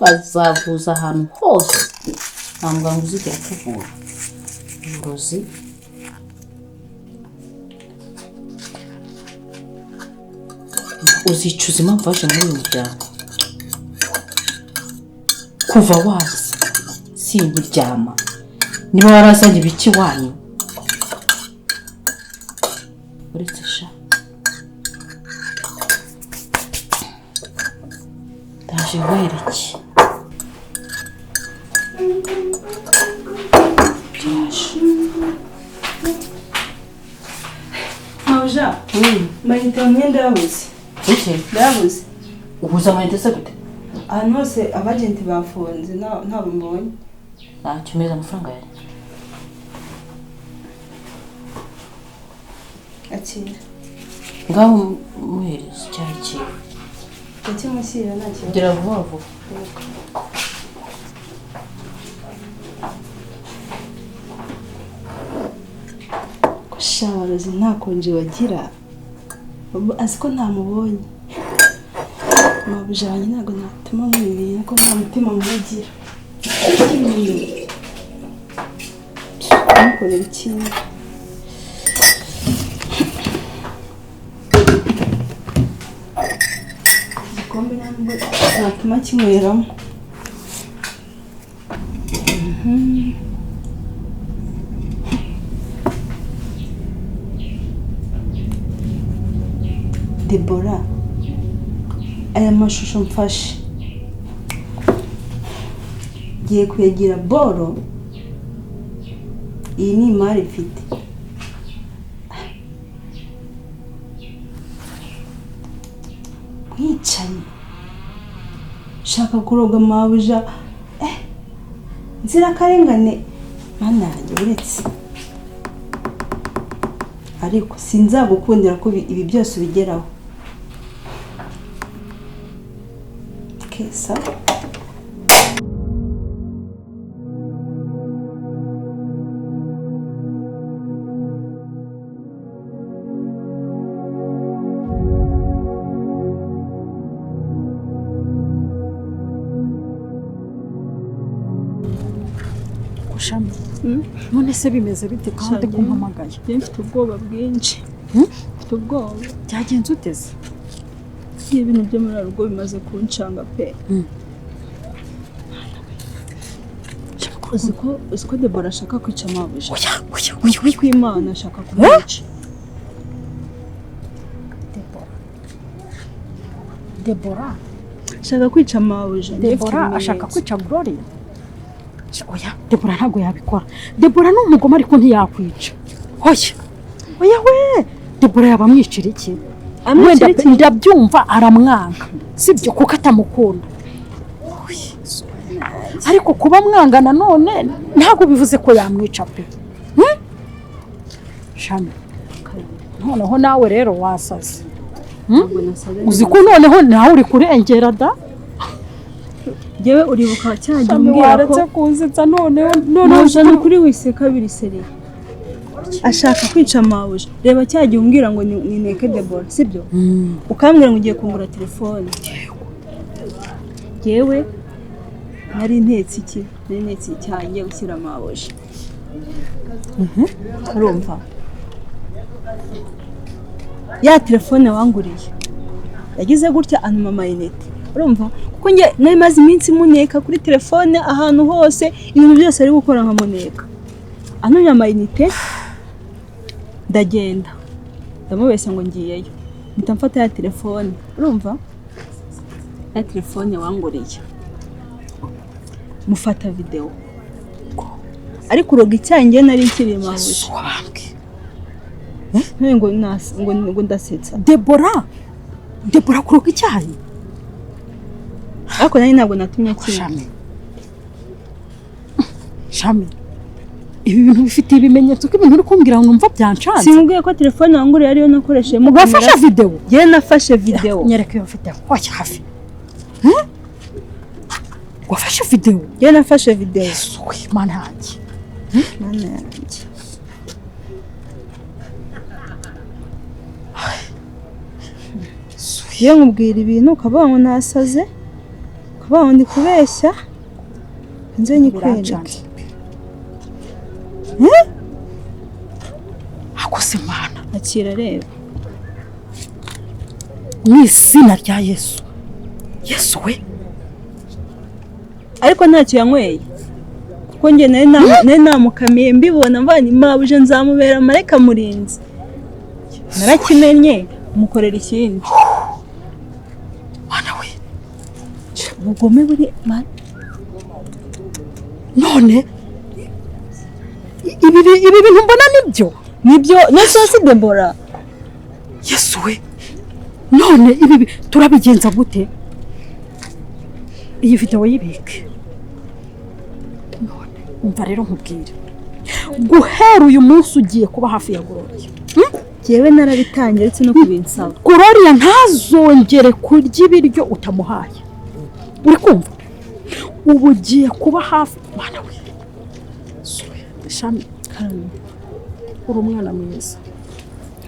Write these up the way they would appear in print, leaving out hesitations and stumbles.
Azavuza ahantu hose, nta muganga uzigera akuvura uburozi. Uzicuza impamvu waje muri uyu muryango. Kuva waza sinkuryama, niba warazanye ibiki wanyu uretse sha ndaje nkwereke. Mawuja, amayinite mu myenda yabuze. Iki? Ndayabuze. Ubuze amayinite se gute? Ahantu hose abagenti bafunze, ntabwo mbonye. Ntacyo, meza amafaranga yanjye. Akira. Ngaho muhereza icyayi cyiwe. Ndakimushyira nta kibazo. Gira vuba vuba. Sha abarozi nta konji bagira, azi ko ntamubonye. Mabuja wanjye ntabwo natuma nk'ibintu ko nta mutima mubi agira. Kumukorera ikintu. Igikombe ntabwo natuma kinyweramo. Debora, aya mashusho mfashe ngiye kuyagira boro. Iyi ni imari mfite. Mwicanyi shaka kuroga mabuja, nzirakarengane mana yanjye uretse, ariko sinzagukundira ko ibi byose ubigeraho. Kesa Shami, none se bimeze bite kandi kumpamagaye? Mfite ubwoba bwinshi. Mfite ubwoba. Byagenze uteze? Ibintu byo muri rugo bimaze kuncanga pe. Uzi ko Debora ashaka kwica mabuja. Oya, oya, oya, oya. Kwimana ashaka kumwica. Debora. Ashaka kwica mabuja. Debora ashaka kwica Gloria. Oya, Debora ntabwo yabikora. Debora ni umugome ariko ntiyakwica. Oya, oya we, Debora yabamwicira iki? Wenda ndabyumva aramwanga, sibyo, kuko atamukunda. Ariko kuba mwanga nanone ntabwo bivuze ko yamwica pe. Shami, noneho nawe rero wasaze. Uzi ko noneho nawe uri kurengera da? Jewe uribuka cyagiye umbwira ko kunsetsa noneho none kuri wise kabiri seri ashaka kwica mabuja. Reba cyagiye umbwira ngo nineke Debora, sibyo? Ukambwira ngo ugiye kungura telefone. Jewe nari ntetse iki? Nari ntetse icyanjye gushyira mabuja. Urumva? Ya telefone wanguriye yagize gutya antuma amayinite. Urumva? Kuko njye nari maze iminsi muneka kuri telefone ahantu hose, ibintu byose ari gukora nkamuneka. Antumye amayinite ndagenda ndamubeshya ngo ngiyeyo, mpita mfata ya telefone. Urumva? Ya telefone wanguriye mufata video, ariko uroga icyanjye nari nkiri mabuja. Ngo ndasetsa. Debora kuroga icyayi? Ariko nari ntabwo natumye kimwe. Shami, ibi bintu bifite ibimenyetso ko ibintu uri kumbwira ngo numva byancanze. Sinkubwiye ko telefone wanguriye ariyo nakoresheje mu wafashe video? Njye nafashe video. Nyereka iyo video. Wajya hafi. Wafashe video? Njye nafashe video. Yesu, mana yanjye. Mana yanjye. Iyo nkubwira ibintu ukavuga ngo nasaze, Kuba ndi kubeshya nze nyikwereke. Akose Mana. Akira reba. Mu izina rya Yesu. Yesu we. Ariko ntacyo yanyweye. Kuko nge nari namukamiye mbibona mvana mabuje nzamubera mareka murinzi. Narakimenye mukorera ikindi. Mana we. Ubugome buri mana. None ibi bintu mbona nibyo? Nibyo, nese si Debora. Yesu we. None ibi turabigenza gute? Iyi video yibike. None umva rero nkubwire. Guhera uyu munsi ugiye kuba hafi ya Gloria. Jewe narabitangiye ndetse no kubinsaba. Gloria ntazongere kurya ibiryo utamuhaye. Uri kumva? Ubu ugiye kuba hafi. Mana we. Shami, uri umwana mwiza.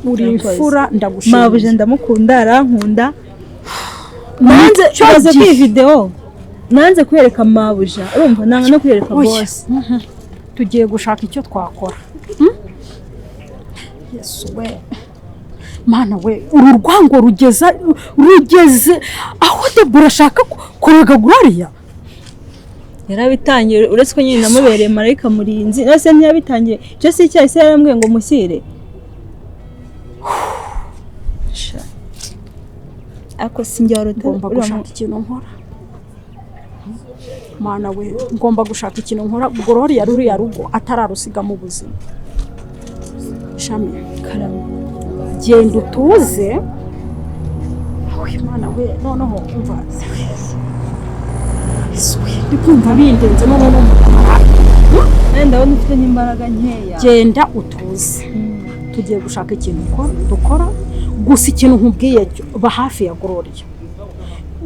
Uri imfura ndagushimira. Mabuje ndamukunda arankunda. Nanze baze kuri video. Nanze kwereka mabuja. Urumva nanga no kwereka boss. Tugiye gushaka icyo twakora. Yesu we. Mana we, uru rwango rugeze aho Debora ashaka kurega Gloria. Yarabitangiye uretse ko nyine namubereye marayika murinzi. Nase ntiyabitangiye. Cyo si cyahise yarambwiye ngo mushyire. Ako sinjya ngomba gushaka ikintu nkora. Mana we, ngomba gushaka ikintu nkora. Gloria ruriya rugo atararusiga mu buzima. Shami, karama. Genda utuze. Awe Mana we, noneho umva. Yesu we, ndikumva bindenze noneho n'umutara. Ndabona ufite n'imbaraga nkeya. Genda utuze. Tugiye gushaka ikintu dukora. Gusa ikintu nkubwiye ba hafi ya Gloria.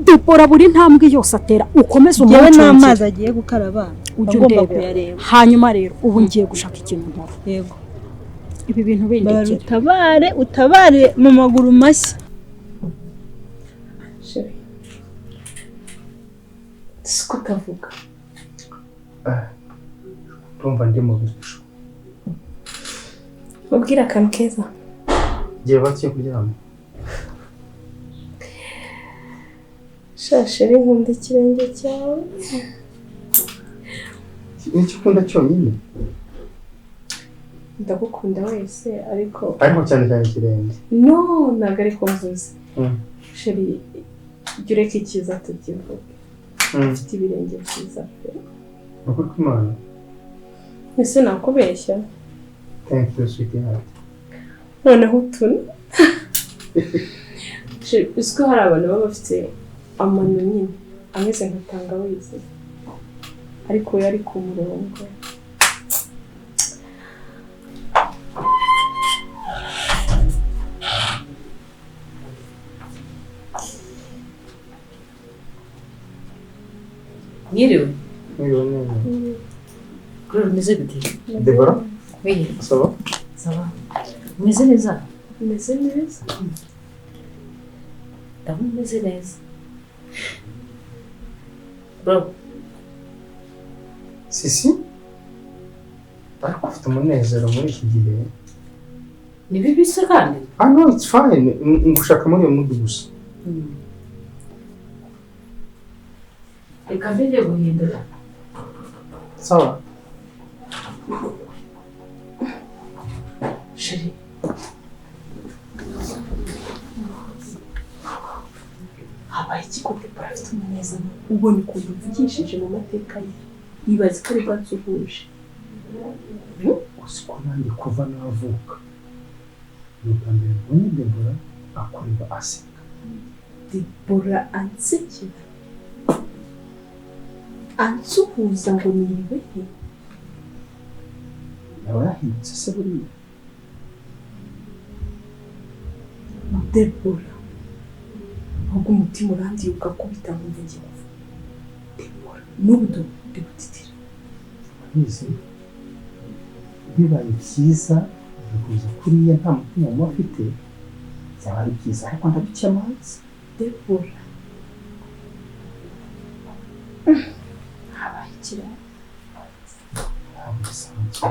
Debora buri ntambwe yose atera ukomeze umuco. N'amazi agiye gukaraba ugomba kuyareba. Hanyuma rero ubu ngiye gushaka ikintu nkora. Yego. Ibi bintu bindekera. Utabare utabare mu maguru mashya. Chérie. Siko utavuga. Urumva ndi mu bicu. Mubwira akantu keza. Giye bakiye kuryama. Sha chérie nkunda ikirenge cyawe. Nicyo ukunda cyonyine? Ndagukunda wese ariko cyane cyane ikirenge. No, ntabwo ariko mvuze. Chérie, jya ureka icyiza tukivuge. Ufite ibirenge byiza pe. Ukuri kw'Imana. Ese nakubeshya? Thank you sweetheart. Noneho utu. Uzi ko hari abantu baba bafite amano nyine ameze nka tangawizi ariko yo ari ku murongo. Mwiriwe. Mwiriwe neza. Gloria umeze gute? Debora? Oui. Ça va? Ça va. Umeze neza? Umeze neza. Ndabona umeze neza. Bro. Sisi? Ariko ufite umunezero muri iki gihe. Ni bibi se kandi? Ah no, it's fine. Ngushaka muri uyu mudu gusa. Reka mbere guhindura. Sawa. Chérie. Habaye iki ko Debora afite umunezero? Ubona ukuntu mvugishije mu mateka ye. Yibaza ko ari bwo ansuhuje. Uzi ko nanjye kuva navuka. Ni ubwa mbere mbonye Debora akureba aseka. Debora ansekera. Ansuhuza ngo niriwe he? Yaba yahindutse se buriya? Debora. Ahubwo umutima urandiye ugakubita nkumva ngiye kuva. Debora, n'ubu ndi gutitira. Urabizi, bibaye byiza kuza kuriya nta mutima mubi afite, byaba ari byiza ariko ndabikemaza. Debora. Habaye ikiraro. Ntabwo bisanzwe.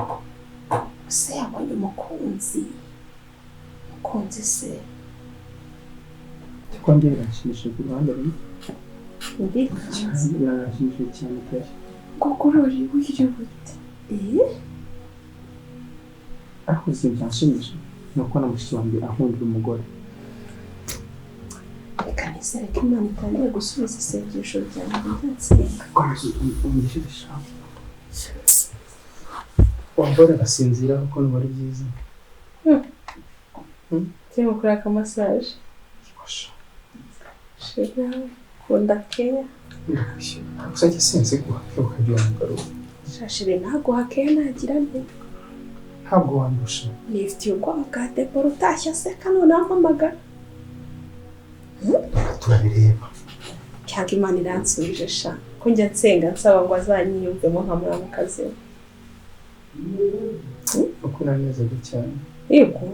Se yabonye umukunzi. Umukunzi se. Cyakora njye biranshimishije ku ruhande rumwe. Ndikanze. Cyane, biranshimishije cyane pe. Koko urori wiriwe ute? Eh? Ariko ikintu cyanshimishije ni uko na mushiki wanjye ankundira umugore. Reka nizere ko Imana itangiye gusubiza isengesho ryanjye ndatsenga. Komeza ungishije ijambo. Wambara agasinzira kuko numva ari byiza. Turimo gukora akamasaje. Fasha. Shira, kunda keya. Ndakwishyura. Gusa njye sinziguha ukagira umugabo. Shashire ntaguha keya nagira nte. Ntabwo wandusha. Nifitiye ubwoba bwa Debora utashye aseka noneho ampamagara. Turabireba. Cyangwa Imana iransubije sha. Ko njya nsenga nsaba ngo azanyiyumvemo nka muramukazi we. Uko nanezerwa cyane. Yego.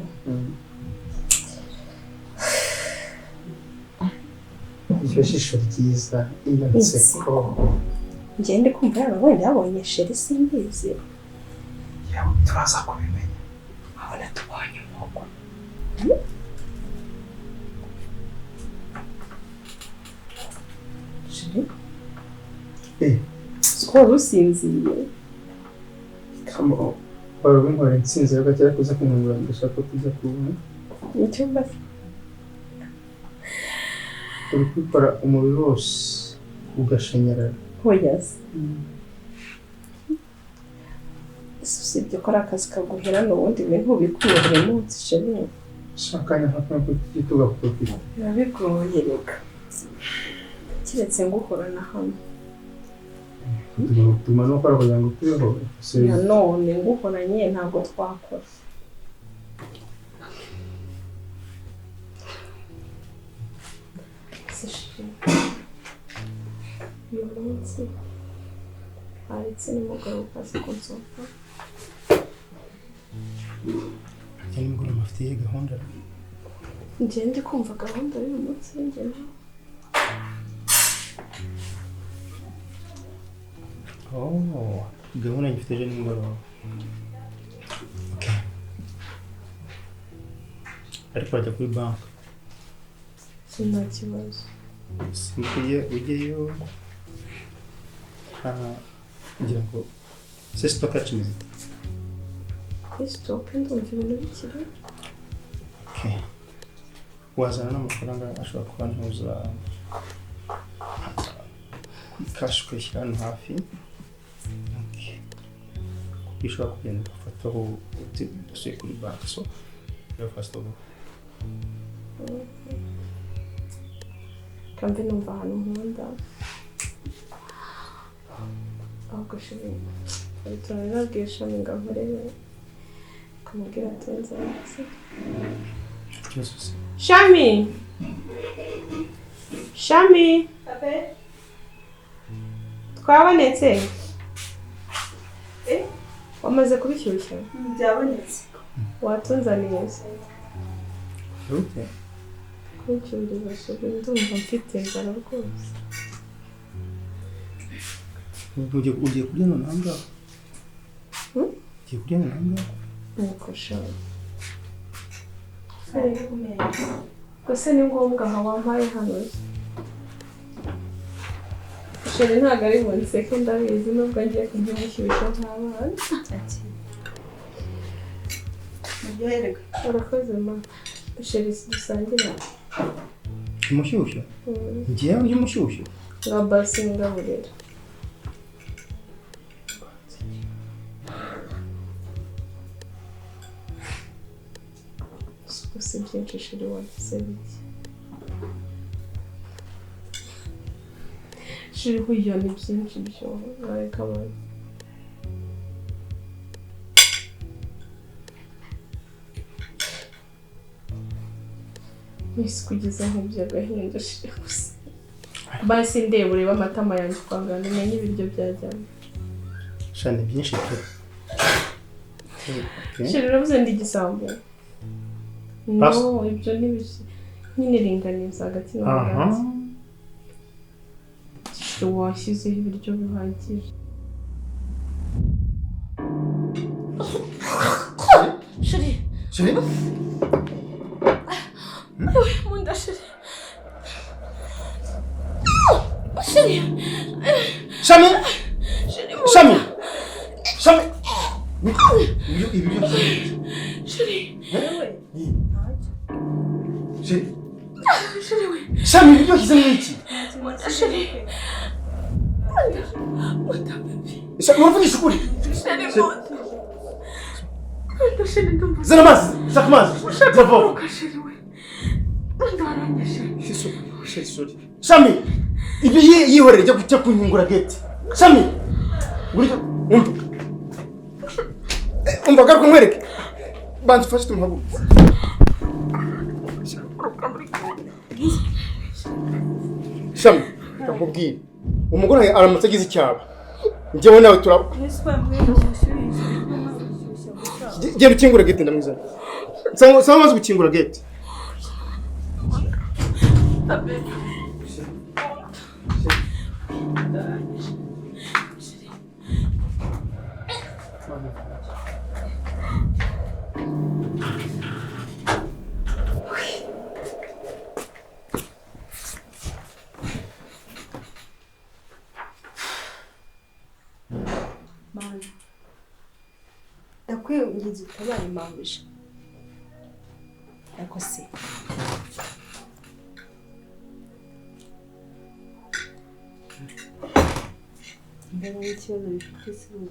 Iryo jisho ryiza, iyo nseko. Njye ndi kumva yaba wenda yabonye sheri simbizi. Yewe, turaza kubimenya. Abona tubonye umugwa. Sheri, Eh, siko wari usinziriye. kamo wari ubinkorera intsinzi ariko cyari kuza kunkangura ndashaka ko tujya kubona. Mu cyumba se. Uri kubikora umubiri wose ugashanyarara. Oya se. Ese usibye ko ari akazi kaguherana ubundi ibintu ubikwiye buri munsi sheri. Shaka akanya nka kano tujye tugaprofita. Biba bigoye reka. Keretse nguhorana hano. Tuguma no gukora kugira ngo tubeho. Nanone nguhoranye ntabwo twakora. Ese sheri, uyu munsi waretse nimugoroba ukaza kunsohoka. Harya nimugoroba mufite iyihe gahunda? Njye ndi kumva gahunda y'uyu munsi njye nawe. Oh, gahunda ngifite ejo nimugoroba. Okay. Ariko wajya kuri banki. Si nta kibazo. Simbuye ujyeyo. Ngira ngo se stock yacu imeze ite? Kuri sitoke ndumva ibintu bikiri. Okay. Wazana n'amafaranga ashobora kuba ntuza kashi ukayishyira hano hafi. Okay. Kuko ushobora kugenda ugafataho udasuye kuri banki. So, first of all. Kambe numva ahantu nkunda. Ahubwo sheri, turabibabwiye shami ngo ankorere. Akamubwira ati nzanze. Ikibazo se. Shami! Shami! Twabonetse? Wamaze kubishyushya? Byabonetse. Watunzaniye se? Okay. Kunshyurira sheri, ndumva mfite inzara rwose. Ugiye kurya noneho aha ngaha? Ugiye kurya noneho aha ngaha? Nuko shami. Gusa ni ngombwa nka wampaye hano se. Sheri ntabwo ari bunseke ndabizi nubwo ngiye kurya umushyushyu nk'abana. Muryoherwe. Urakoze ma. Sheri dusangire. Umushyushyu? Ngewe ndya umushyushyu? Nka basi ngaburira. Gusa byinshi sheri wagize bike. Sheri huya ni byinshi byo nareka abantu. Mwese kugeza nk'iby'agahinda sheri gusa. Basi ndeba urebe amatama yanjye ukwangana umenye ibiryo byajyamo. Sha ni byinshi pe. Okay. Sheri uravuze ndi igisambo. No, ibyo ni biki. Nyine ringaniza hagati na hagati. Washyizeho ibiryo bihagije. Chérie. Chérie. Munda chérie. Chérie. Shami. Shami. Shami. Ibiryo. Chérie. Chérie. Chérie we. Shami ibiryo washyize mu iki? Munda chérie. Munda baby. Shami uravugisha ukuri? Chérie munda. Munda chérie ndumva. Zana amazi, shaka amazi. Ushaka Zava. kuruka chérie we. Munda waranyishe. Chérie, sorry. Shami, ibyo yihorere jya kujya kunyungura gate. Shami. Buryo umva. Umva garuka nkwereke. Banza ufashe tumuhaguruke. Shami, ndakubwira. Umugore aramutse agize icyaba. Njyewe nawe tura. Genda ukingure gate ndamwizana. Sangwa amaze gukingura gate. Ndakwinginze utabare mabuja. Ariko se mbona n'ikibazo bifite se ubu.